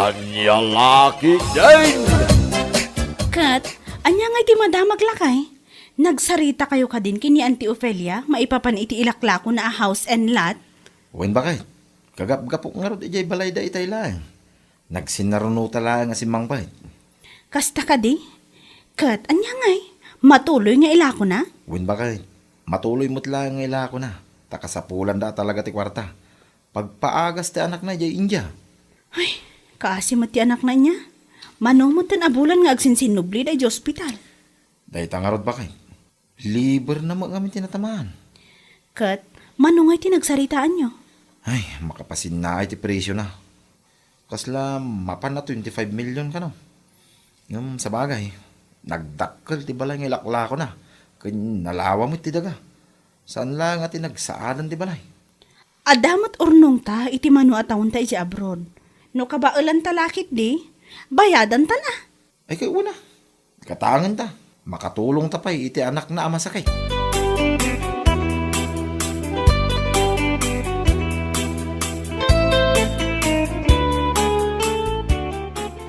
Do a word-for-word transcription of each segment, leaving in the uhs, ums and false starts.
Ania la ketdin? Ket, ania ngay ti madamag, lakay? Nagsaritakayo kadin ken ni Auntie Ofelia maipapan iti ilaklakona a house and lot? Wen, baket. Kagapgapok ngarud idiay balayda itay laeng. Nagsinarunota laeng a simmangpet. Kasta kadi? Ket, ania ngay? Matuloy nga ilakona? Wen, baket. Matuloy met laeng nga ilakona. Ta kasapulanda a talaga ti kuarta. Pagpaagas ti anakna idiay India. Ay, kaasi met ti anakna ania. Mano metten a bulan nga agsinsinnubli daydi ospital? Dayta ngarud, baket. Liber na met ngamin ti natamaan. Ket, mano ngay ti nagsaritaanyo? Ay, makapasinnaay ti presiona. Kasla mapan a twenty-five million kano. Ngem sabagay, nagdakkel ti balay nga ilaklakona, ken nalawa met ti daga. Saan la nga ti nagsaadan ti balay. Adda met urnongta iti mano a taonta idiay abroad. No kabaelanta la ketdi, bayadanta la. Ay, kay una, katangenta. Makatulongta pay iti anakna a masakit.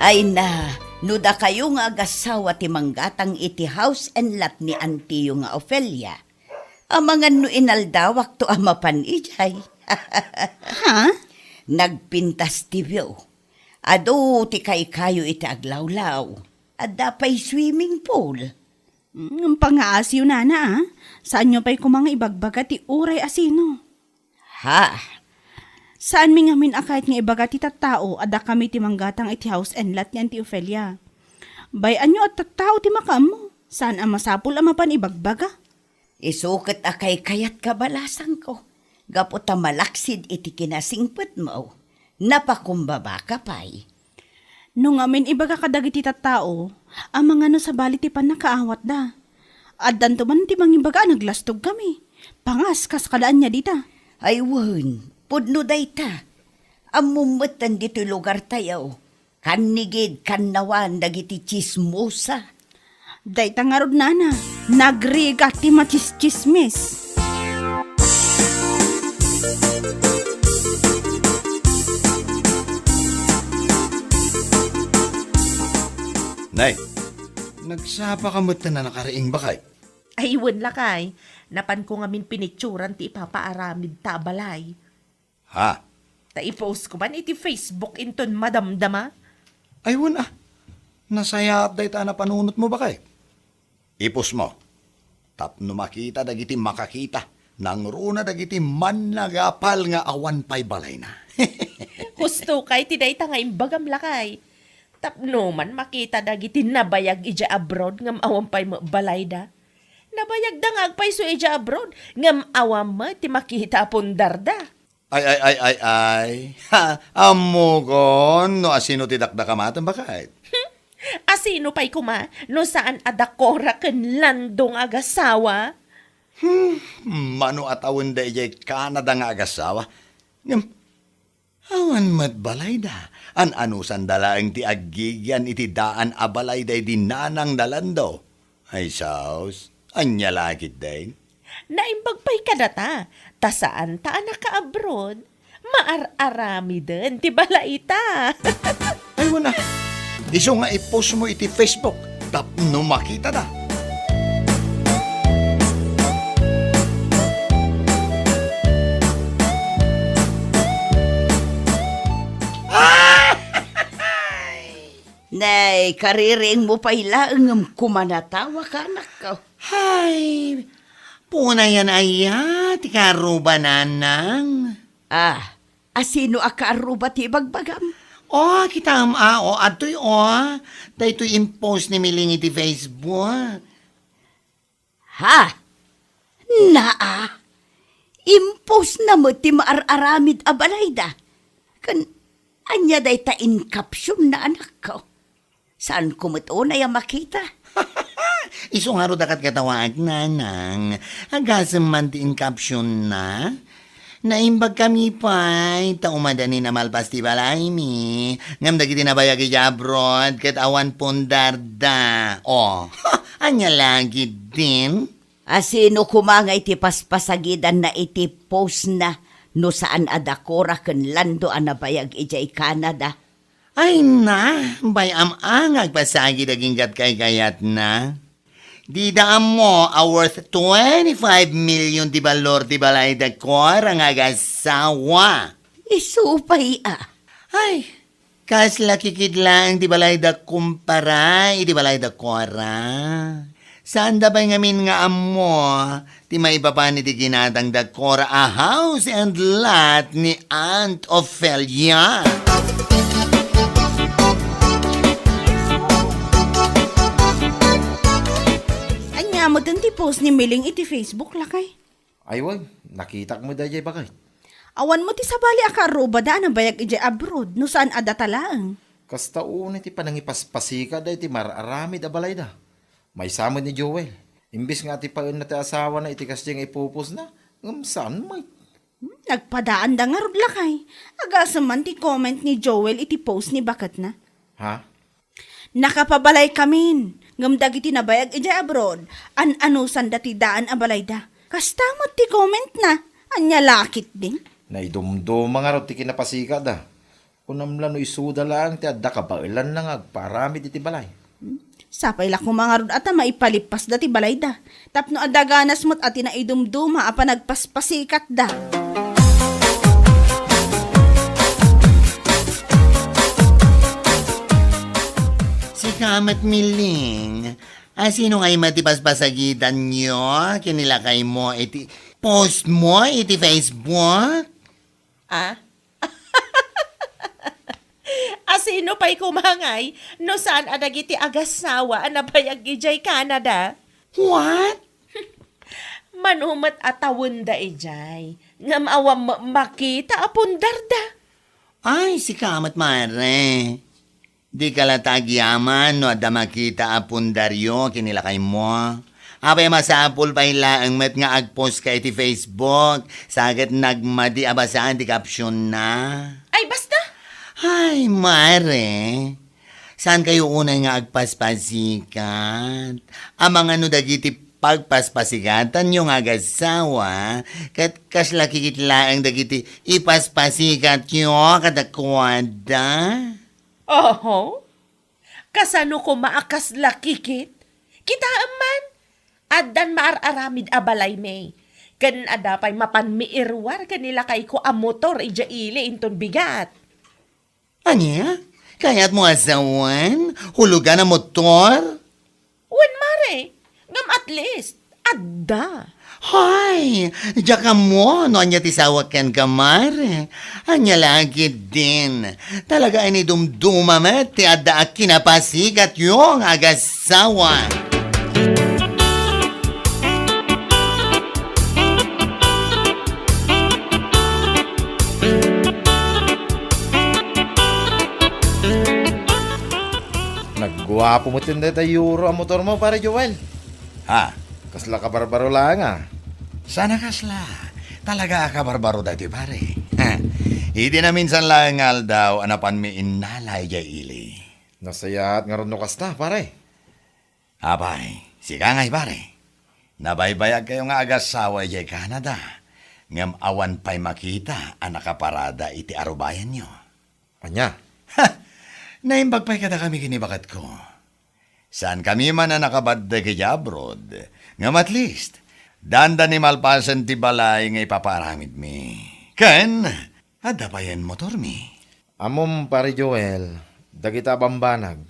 Ay na, no dakayo nga agassawa ti manggatang iti house and lot ni antiyo nga Ofelia, amangan no inaldawakto a mapan idiay. Ha? Nagpintas ti view. Adu ti kaykayo iti aglawlaw. Adda pay swimming pool. Mm, pangaasiyo, nana, a. Saanyo pay koma nga ibagbaga ti uray asino. Ha? Saanmi ngamin a kayat nga ibaga ti tattao a dakami ti manggatang iti house and lot ni Auntie Ofelia. Bay-anyo a tattao ti makaammo. Saan a masapul a mapan ibagbaga. Isu ket a kaykayat kabalasangko, gapu ta malaksid iti kinasingpetmo, napakumbabaka pay. No ngamin ibaga kadagiti tattao, amangan no sabali ti pannakaawatda. Addanto man ti mangibaga a naglastogkami. Pangas, kas kada ania dita. Ay wen, pudno dayta. Ammom metten ditoy lugartayo. Kannigid, kannawan dagiti tsismosa. Dayta ngarud, nana, nagrigat ti matsistsismis. Nay, nagsapaka metten a nakariing, baket? Ay, wen, lakay. Napanko ngamin pinitsuran ti ipapaaramidta a balay. Ha? Ta i-post ko man iti Facebook inton madamdama. Ay, wen a. Nasayaat dayta a napanunotmo, baket. I-post mo. Tapno makita dagiti makakita, nangruna dagiti mannagapal nga awan pay balayna. Husto kay ti dayta nga imbagam, lakay. Tapno man makita dagiti nabayag idiay abroad ngem awan pay met balayda. Nabayagda nga agpayso idiay abroad ngem awan met ti makita a pundarda. Ay, ay, ay, ay, ay. Ha, ammokon no asino ti dakdakamaten, baket. Hmm? Asino pay koma no saan a dakora ken Lando nga agasawa? Hmm, mano a tawenda idiay Canada nga agasawa? Ngem, awan met balayda. An-anusanda laeng ti aggigian iti daan a balayda idi nanang da Lando. Ay, sus, ania la ketdin? Naimbag pay kadata, ta saanta a nakaabroad, maar-aramiden ti balayta. Ay, wen a. Isu nga i-post mo iti Facebook tapno makitada. Nay, kaririingmo pay laeng ngem kumanatawa ka, anakko. Hay, punayan aya ti kaarruba, nanang? Ah, asino a kaarruba ti ibagbagam? Oh, kitaem a, oh, adtoy, oh. Daytoy impost ni Miling iti Facebook. Ha? Naa, impostna met ti maar-aramid a balayda. Ken ania dayta in captionna, anakko? Saanko met unay a makita. Isu ngarud a ket katawaek, nanang. Agasem man ti in captionna. Naimbagkami pay, ta umadanin a malpas ti balaymi. Ngem dagiti nabayag idiay abroad, ket awan pundarda. Oh, ania la ketdin? Asino koma nga iti paspasagidanna iti postna no saan a dakora ken Lando a nabayag idiay Canada? Ay na, bay-am a nga agpasagid aginggat kaykayatna. Dida ammo a worth twenty-five million ti balor ti balayda, Cora, nga agasawa. Isu pay a. Ay, kasla kikit laeng ti balayda kumpara iti balayda, Cora. Saanda pay ngamin nga ammo ti maipapan iti ginatangda, Cora, a house and lot ni Aunt Ofelia. Ania met ti post ni Miling iti Facebook, lakay? Ay, wen, nakitak met daydiay baket. Awan met ti sabali a kaarrubada a nabayag idiay abroad, no saan a data laeng. Kasta unay ti panangipaspasika daytoy mar-aramid a balayda. Maysa met ni Joel. Imbes nga atipaenna ti asawana iti kasdiay nga ipupusna, ngem saan met. Hmm, nagpadaanda ngarud, lakay. Agasem man ti comment ni Joel iti post ni baketna. Ha? Nakapabalaykamin, ngem dagiti nabayag idiay abroad, an-anusanda ti daan a balayda. Kasta met ti commentna. Ania la ketdin? Naidumduma ngarud ti kinapasikatda. Kunam la no isuda laeng ti adda kabaelanna nga agparamid iti balay. Hmm? Sapay la koma ngarud a ta maipalippasda ti balayda. Tapno adda ganas met a ti naidumduma a panagpaspasikatda. Sika met, Miling, asino ngay met ti paspasagitanyo ken ni lakaymo iti postmo iti Facebook? Ah? Asino pay koma ngay no saan a dagiti agasawa a nabayag idiay Canada? What? Mano met a tawenda idiay, ngem awan met makita a pundarda. Ay, sika met, mare. Dika la ta agyaman no adda makita a pundaryo ken ni lakaymo. Apay a masapul pay laeng met nga agpost ka iti Facebook, sa ket nagmadi a basaan ti caption na. Ay, basta! Ay, mare. Saan kayo unay nga agpaspasikat? Amangan no dagiti pagpaspasikatanyo nga agasawa, ket kasla kikit laeng dagiti ipaspasikatyo kadakuada? Oho. Kasano koma a kasla kikit? Kitaem man, addan maar-aramid a balaymi. Ken adda pay mapanmi iruar ken ni lakayko a motor idiay ili inton bigat. Ania? Kayatmo a sawen? Hulugan a motor? Wen, mare. Ngem at least, adda. Hay! Diak ammo no ania ti sawak kenka, mare. Ania la ketdin? Talaga a naidumduma met ti adda a kinapasikatyo nga agasawa. Nagguapo met dayta Euro a motormo, Pare Joel. Ha? Kasla kabarbaro laeng a. Saan a kasla. Talaga a kabarbaro daytoy, pare. Iti naminsan laeng nga aldaw a napanmi innala idiay ili. Nasayaat ngarud no kasta, pare. Apay, sika ngay, pare. Nabaybayagkayo nga agasawa idiay Canada, ngem awan pay makita a nakaparada iti arubayanyo. Ania? Ha! Naimbag pay kadakami ken ni baketko. Saankami man a nakabaddeg idiay abroad, ngem at least, dandani malpasen ti balay nga ipapaaramidmi. Ken, adda payen motormi. Ammom, Pare Joel, dagita a bambanag,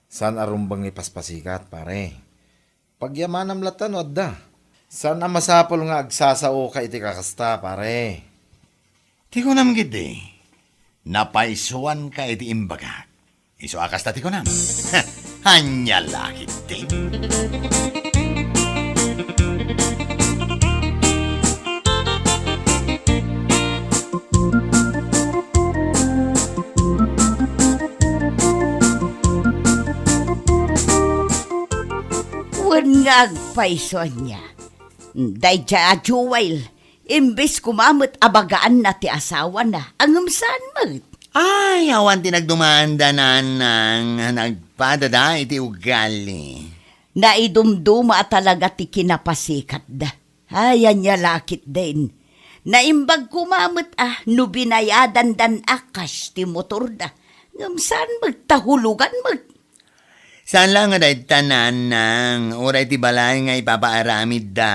saan a rumbeng nga ipaspasikat, pare. Pagyamanam latta no adda. Saan a masapul nga agsasaoka iti kakasta, pare. Ti kunam ketdi, napaysuanka iti imbagak. Isu a kasta ti kunam. Ania la ketdi? Wen nga agpayso ania. Daydiay a Joel, imbes koma met a bagaanna ti asawana, ngem saan met. Ay, awan ti nagdumaanda, nanang, nagpadada iti ugali. Naidumduma a talaga ti kinapasikatda. Ay, ania la ketdin. Naimbag koma met a no binayadandan a cash ti motorda. Ngem saan met ta hulugan met? Saan la nga dayta, Nanang, uray ti balay nga ipapaaramidda.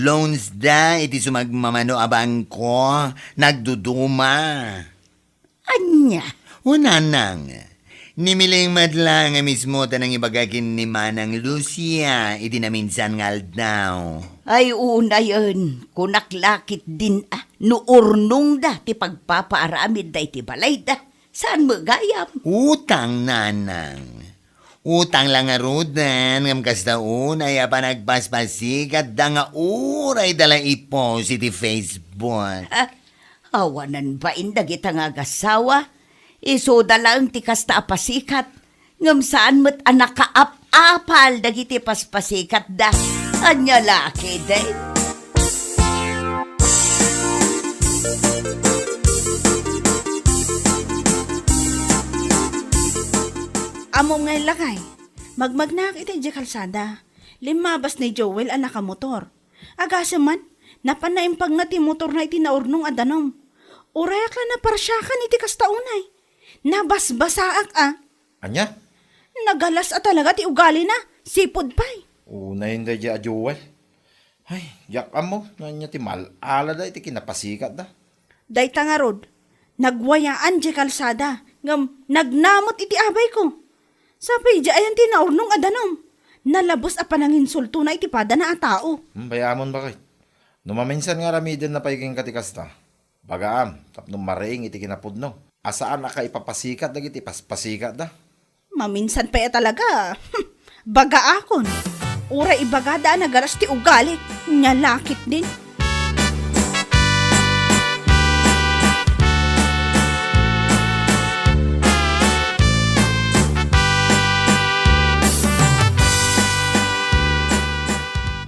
Loans da iti sumagmamano a bangko, nagduduma. Ania? O, Nanang, ni Miling met la nga mismo ta nangibaga ken ni Manang Lucia iti naminsan nga aldaw. Ay, unayen, kunak la ketdin a, no urnongda ti pagpapaaramidda iti balayda. Saan met gayam? Utang, Nanang. Utang la ngaruden, ngem kasta unay a panagpaspasikatda nga uray da la i-post iti Facebook. Ha? Awanen bain dagita nga agasawa. Isuda laeng ti kasta a pasikat. Ngem saan met a nakaap-apal dagiti paspasikatda. Ania la ketdin? Ammom ngay, lakay, magmagnaak iti idiay kalsada. Limmabas ni Joel a nakamotor. Agasem man, napan naimpagna ti motorna iti naurnong a danum. Urayak la naparsiakan iti kasta unay. Nabasbasaak a. Ania? Nagalas a talaga ti ugalina. Sipud pay. Unayen daydiay a Joel. Ay, diak ammo no ania ti mal-alada iti kinapasikatda. Dayta ngarud, nagwayaan diay kalsada, ngem nagnamot iti abayko. Sapay idiay ayan ti naurnong a danum. Nalabes a pananginsultona iti padana a tao. Hmm, bay-amon, baket. No maminsan nga aramidenna pay kenka ti kasta, bagaam tapno mariing iti kinapudno a saan a kaipapasikat dagiti paspasikatda. Maminsan pay a talaga. Hmm, bagaakon. Uray ibagada a nagalas ti ugalik, nia la ketdin.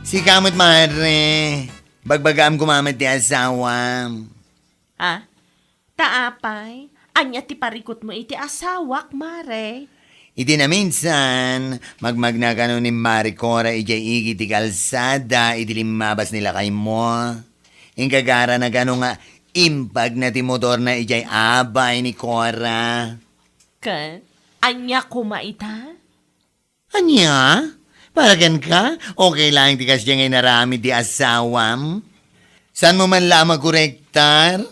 Sika met, mare, bagbagaam koma met ti asawam. Ah, ta apay, ania ti parikutmo iti asawak, mare? Iti naminsan, magmagna kano ni Mari Cora idiay igid ti kalsada idi limmabas ni lakaymo. Inkagarana kano nga impagna ti motorna idiay abay ni Cora. Ket, ania koma ita? Ania? Para kenka, okay laeng ti kasdiay nga inaramid ti asawam? Saanmo man la a makorektar?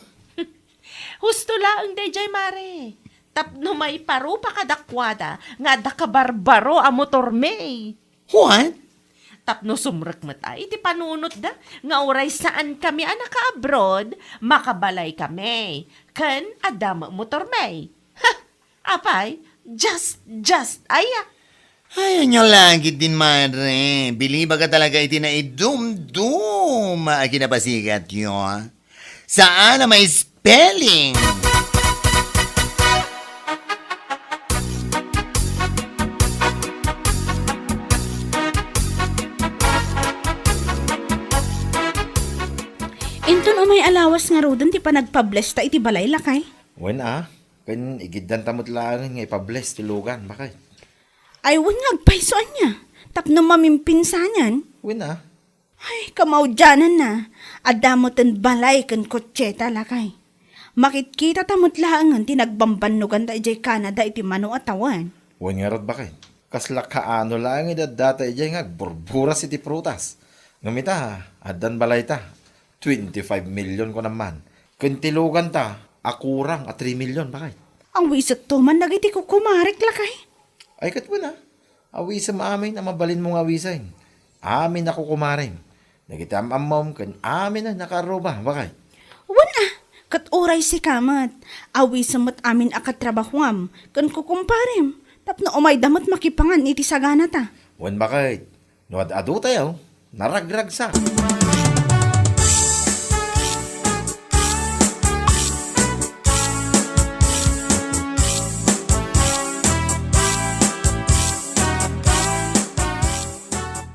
Husto laeng daydiay, mare. Tapno maiparupa kadakuada nga adda kabarbaro a motormi. What? Tapno sumrek met a iti panunotda nga uray saankami a naka-abroad, makabalaykami, ken adda met motormi. Ha! Apay, just, just, aya. Ay, ania la ketdin, mare. Bilibaka talaga iti naidumdum a kinapasigatyo. Saan a ma-spelling? Inton umay a lawas ngaruden ti panagpablesta iti balay, lakay? Wen a, ken igiddanta met laengen nga ipables ti lugan, baket. Ay, wen nga agpayso ania, tapno mamimpinsanan. Wen a. Ay, kamaudiananna, adda metten balay ken kotseta, lakay. Makitkitata met laengen ti nagbambannoganta idiay Canada iti mano a tawen. Wen ngarud, baket. Kasla kaano laeng idi addata idiay nga agburburas iti prutas. Ngem ita, addan balayta. Twenty-five million kunam man. Ken ti luganta a kurang a three million, baket. Awisekto man dagiti kukumarek, lakay. Ay, ket wen a. Awisem amin a mabalinmo nga awisen. Amin a kukumarem. Dagiti am-ammom ken amin a nakaarruba, baket. Wen a, ket uray sika met, awisem met amin a katrabahuam ken kukumparem, tapno umayda met makipangan iti saganata. Wen, baket, no ad-adu tayo, naragragsak.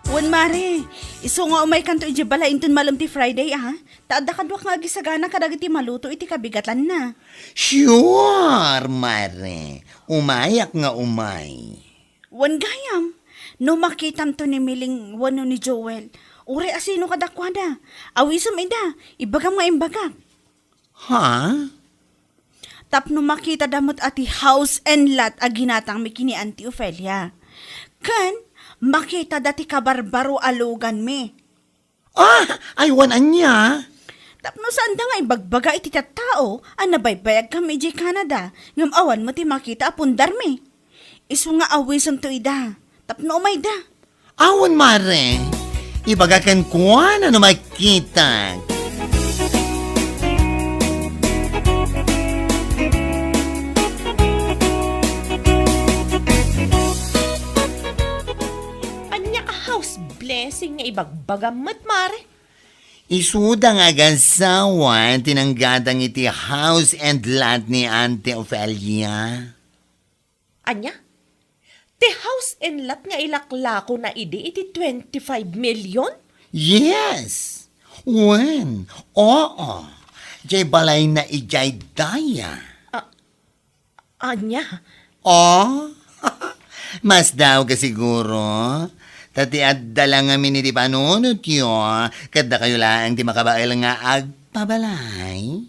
Wen, mare, isu nga umaykanto idiay balay inton malem ti Friday, a? Ta adda kaduak nga agisagana kadagiti maluto iti kabigatanna. Sure, mare. Umayak nga umay. Wen gayam, no makitamto ni Miling wenno ni Joel, uray asino kadakuada, awisem ida, ibagam nga imbagak. Ha? Tapno makitada met a ti house and lot a ginatangmi ken ni Auntie Ofelia. Ken makitada ti kabarbaro a luganmi. Ah, aywan ania? Tapno saanda nga ibagbaga iti tattao a nabaybayagkami idiay Canada, ngem awan met ti makita a pundarmi. Isu nga awisento ida, tapno umayda. Awan, mare. Ibaga kenkuana no makita. Ania a house blessing nga ibagbagam met, mare? Isuda nga agassawa ti nanggatang iti house and lot ni Auntie Ofelia. Ania? Ti house and lot nga ilaklakona idi iti twenty-five million? Yes. Wen, oo. Diay balayna idiay daya. Ah, ania? Oh? Masdaawka siguro. Ta ti adda la ngamin iti panunotyo, ket dakayo laeng ti makabael nga agpabalay.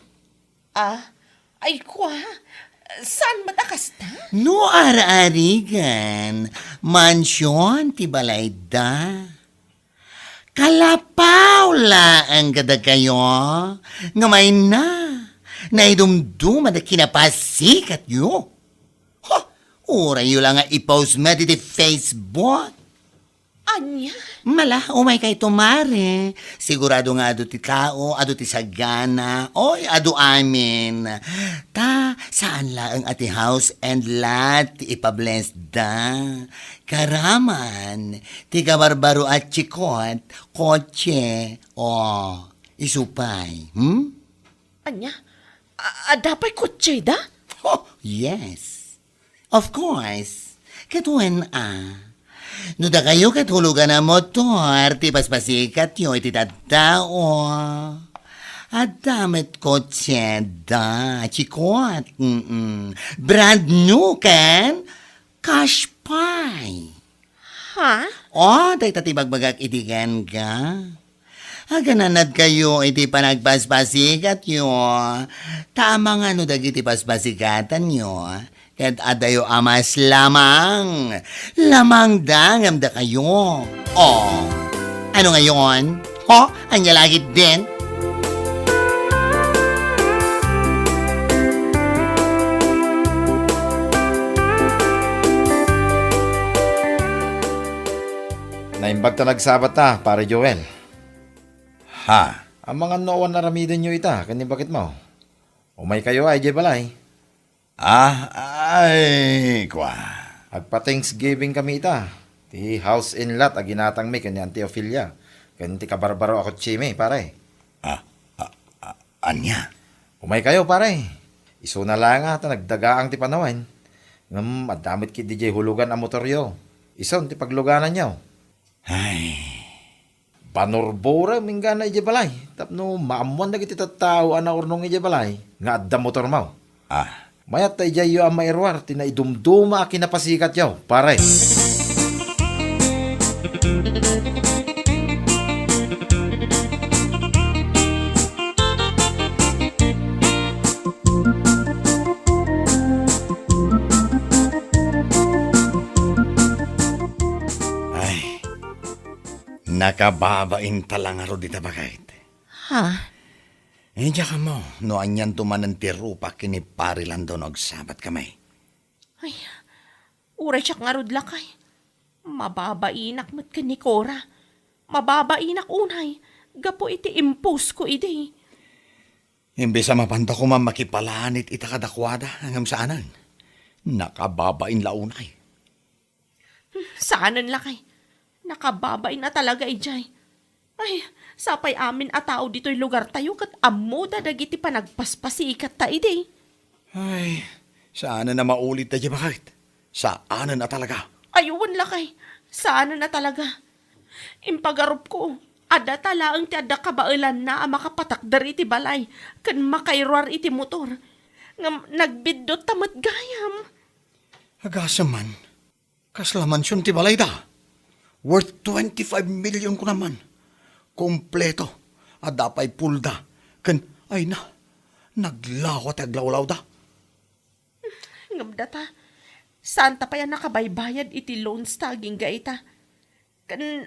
Ah, ay kua, saan met a kasta? No ar-arigan, mansion ti balayda. Kalapaw laeng kadakayo, nga mayna, naidumduma ti kinapasikatyo. Ha, urayyo la nga i-post met iti Facebook. Ania? Mala, umaykayto, mare. Sigurado nga adu ti tao, adu ti sagana, oy, adu amin. Ta, saan laeng a ti house and lot ti ipablessda. Karaman, ti kabarbaro a tsikot, kotse, o, isu pay, hmm? Ania? A-, adda pay kotseda? Oh, yes. Of course. Ket wen a. No dakayo ket hulugan a motor ti paspasikatyo iti tattao. Adda met kotseda, tsikot. Mm-mm. Brand new ken cash pay. Ha? Oh, dayta ti bagbagak iti kenka. Agananadkayo iti panagpaspasikatyo. Ta amangan no dagiti paspasikatanyo, ket adayo a mas lamang. Lamangda ngem dakayo. Oh, ano ngayon? Ho? Ania la ketdin? Naimbag ta nagsabat ta, Pare Joel. Ha? Amangan no awan aramidenyo ita ken ni baketmo. Umaykayo a idiay balay. Ah, ay, kua. Agpa-Thanksgiving kami ita. Ti house and lot a ginatangmi ken ni Auntie Ofelia, ken ti kabarbaro a kotsemi, pare. Ah, ah, ah, ania? Umaykayo, pare. Isuna la nga ta nagdagaang ti panawen. Ngem adda met ketdi diay hulugan a motoryo. Isun ti paglugananyo. Ay. Banurburem inggana idiay balay tapno maammoan dagiti tattao a naurnong idiay balay nga adda motormo. Ah. Mayat ta idiayyo a mairuar ti naidumduma a kinapasikatyo, pare. Ay, nakababain ta la ngarud ita, baket. Ha? Eh, diak ammo no anianto manen ti rupak ken ni Pari Landon no agsabatkami. Ay, uray siak ngarud, lakay. Mababainak met ken ni Cora. Mababainak unay, gapu iti imposko idi. Imbes a mapanda koma makipalanit ita kadakuada, ngem saanen. Nakababain la unay. Hmm, saanen, lakay. Nakababain a talaga idiay. Ay, sapay amin a tao ditoy lugartayo ket ammoda dagiti panagpaspasikatta idi. Ay, saanen a maulit daydi, baket. Saanen a talaga. Ay, wen, lakay. Saanen a talaga. Impagarupko, adda ta laeng ti adda kabaelanna a makapatakder iti balay ken makairuar iti motor. Ngem nagbiddut ta met gayam. Agasem man. Kasla mansion ti balayda. Worth twenty-five million kunam man. Kompleto. Adda pay pulda. Ken, ay na, naglawa ti aglawlawda. Ngem data, saanta pay a nakabaybayad iti loans ta agingga ita. Ken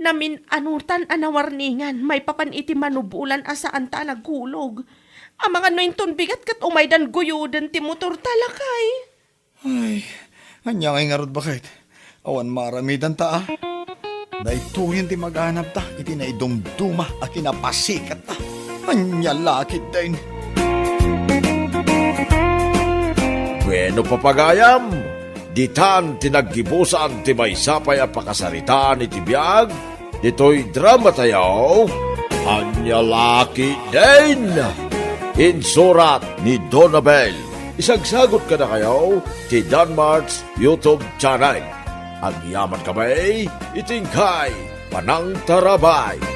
namin-anutan a nawarningan maipapan iti manubolan a saanta a nagkulog. Amangan no inton bigat ket umaydan guyoden ti motor ta, lakay. Ay, ania ngay ngarud, baket? Awan maaramidanta, a? Daytoyen ti maganabta iti naidumduma a kinapasikatta. Ania la ketdin? Bueno, papagayam, ditan ti naggibusan ti maysa pay a pakasaritaan iti biag ditoy dramatayo. Ania la ketdin? Insurat ni Donabel. Isagsagot kadakayo ti Danmart's YouTube channel. Agyaman kami iti inkay panangtarabay.